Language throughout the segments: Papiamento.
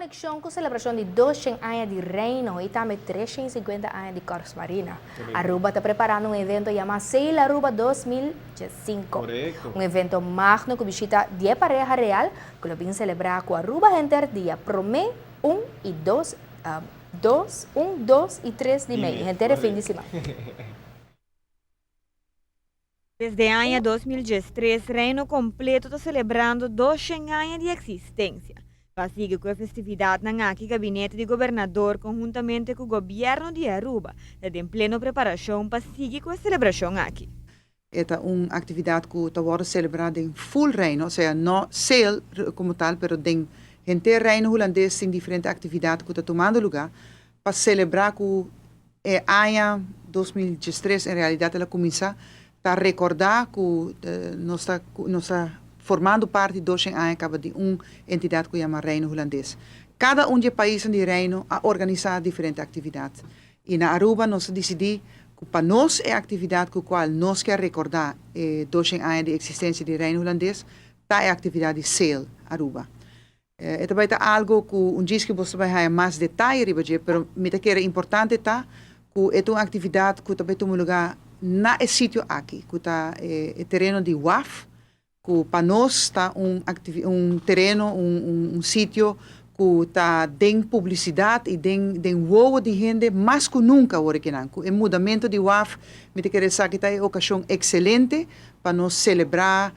konekshon ku selebrashon di 200 aña di Reino i tambe 350 aña di Korps Marina, Aruba ta preparando un evento yamá Sail Aruba 2015. Un evento magno ku bishita di e pareha real ku lo bin selebrá ku Aruba henter dia promé, un i dos, dos, un, dos i tres di mei, henter e fin di siman. Desde aña 2013 Reino kompleto ta selebrando 200 aña di eksistensia. Pa sigui ku e festividatnan aki Gabinete di Gobernador konhuntamente ku Gobièrnu di Aruba ta den pleno preparashon pa sigui ku e selebrashon aki. E ta un aktividat ku ta wòrdu selebrá den ful Reino, osea no Sail komo tal, pero den henter Reino Hulandes tin diferente aktividat ku ta tumando lugá pa selebrá ku e aña 2013 en realidat el a kuminsá ta rekordá ku nos ta nos ta formando parti 200 aña kaba di un entidat ku yama Reino Hulandes. Kada un di e paisnan di Reino a organisá diferente aktividat i na Aruba nos a disidí ku pa nos e aktividat ku kual nos ke a rekordá e 200 aña di eksistensia di Reino Hulandes ta e aktividat di Sail Aruba. E ta bai ta algo ku un djis ku bo ta bai haña mas detaye riba dje, pero mi ta kere importante ta ku e ta un aktividat ku ta bai tuma lugá na e sitio aki, ku ta e tereno di waf, ku pa nos ta un un tereno, un sitio ku ta den publisidat i den den wowo di hende mas ku nunka awor akinan. Ku e mudamentu di waf mi ta kere esaki ta e okashon ekselente pa nos selebrá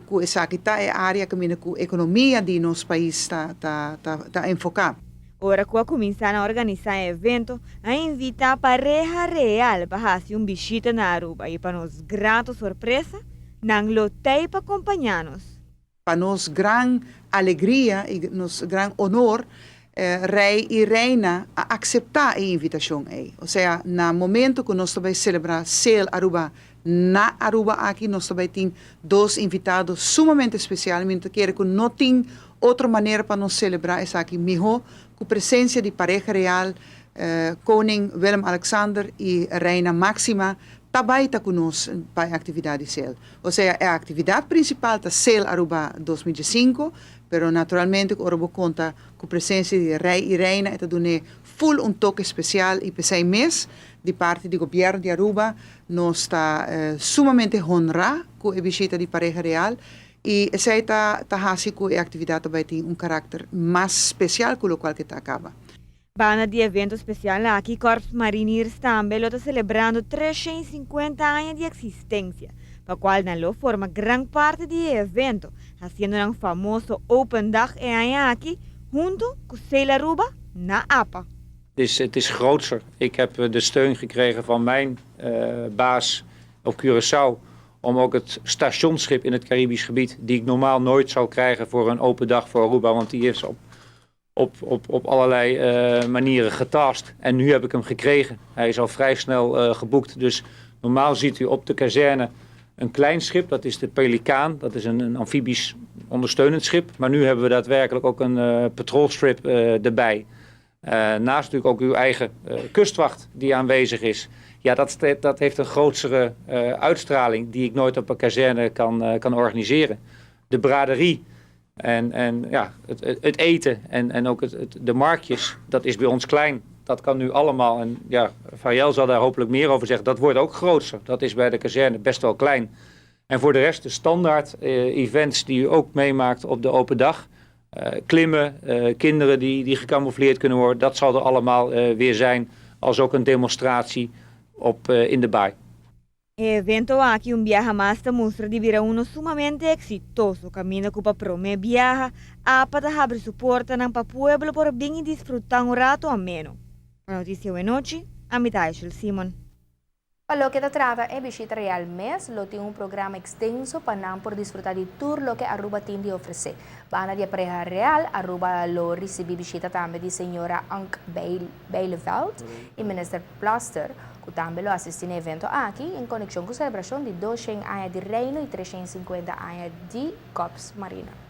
Ku esaki ta e área kaminda ku ekonomia di nos pais ta ta ta enfoká. Ora ku a kuminsá na organisá e evento, a invitá pareha real pa hasi un bishita na Aruba i pa nos grato sorpresa, nan lo t'ei pa kompañá nos. Pa nos gran alegria i nos gran honor, Rei i Reina a akseptá e invitashon ei. Osea, na momento ku nos ta bai selebrá Sail Aruba na Aruba aki, nos ta bai tin dos invitado sumamente spesial. Mi no ta kere ku no tin otro manera pa nos selebrá esaki mihó ku presensia di pareha real, Koning Willem-Alexander i Reina Máxima ta bai ta ku nos pa e aktividat di Sail. Osea, e aktividat prinsipal ta Sail Aruba 2015, Pero naturalmente cu ora bo conta cu presencia di Rey y Reina e ta dun'e full un toke special y p'esey mes di parti di Gobierno di Aruba nos ta sumamente honra cu e bishita di Pareha Real y esey ta ta haci cu e actividad ta bay tin un caracter mas special cu locual cu ta caba. Banda di evento spesial aki, Korps Mariniers tambe lo ta selebrando 350 aña di eksistensia, pa kual nan lo forma gran parti di e evento, hasiendo nan famoso Open Dag e aña aki huntu ku Sail Aruba na apa. Het is grootser. Ik heb de steun gekregen van mijn baas op Curaçao om ook het stationsschip in het Caribisch gebied, die ik normaal nooit zou krijgen voor een open dag voor Aruba, want die is op allerlei manieren getast. En nu heb ik hem gekregen. Hij is al vrij snel geboekt. Dus normaal ziet u op de kazerne een klein schip, dat is de Pelikaan. Dat is een amfibisch ondersteunend schip. Maar nu hebben we daadwerkelijk ook een patrolstrip erbij. Naast natuurlijk ook uw eigen kustwacht die aanwezig is. Ja, dat heeft een grotere uitstraling die ik nooit op een kazerne kan organiseren. De braderie en ja, het eten en ook de marktjes, dat is bij ons klein. Dat kan nu allemaal. En ja, Fariel zal daar hopelijk meer over zeggen. Dat wordt ook groter. Dat is bij de kazerne best wel klein. En voor de rest, de standaard events die u ook meemaakt op de open dag. Klimmen, kinderen die gecamoufleerd kunnen worden. Dat zal er allemaal weer zijn. Als ook een demonstratie in de baai. E evento aki un biaha mas ta mustra di bira uno sumamente eksitoso, kaminda ku pa promé biaha apa ta habri su portanan pa pueblo por bin i disfrutá un rato ameno. Pa Notisia Wenochi, ami ta Aishel Simon. Pa loke ta trata e bishita real mes, lo tin un programa ekstenso pa nan por disfrutá di tur loke Aruba tin di ofresé. Banda di e pareha real, Aruba lo risibí bishita tambe di señora Ank Bijleveld i Minister Plaster, ku tambe lo asistí na e evento aki en konekshon ku selebrashon di 200 aña di Reino i 350 aña di Korps Marina.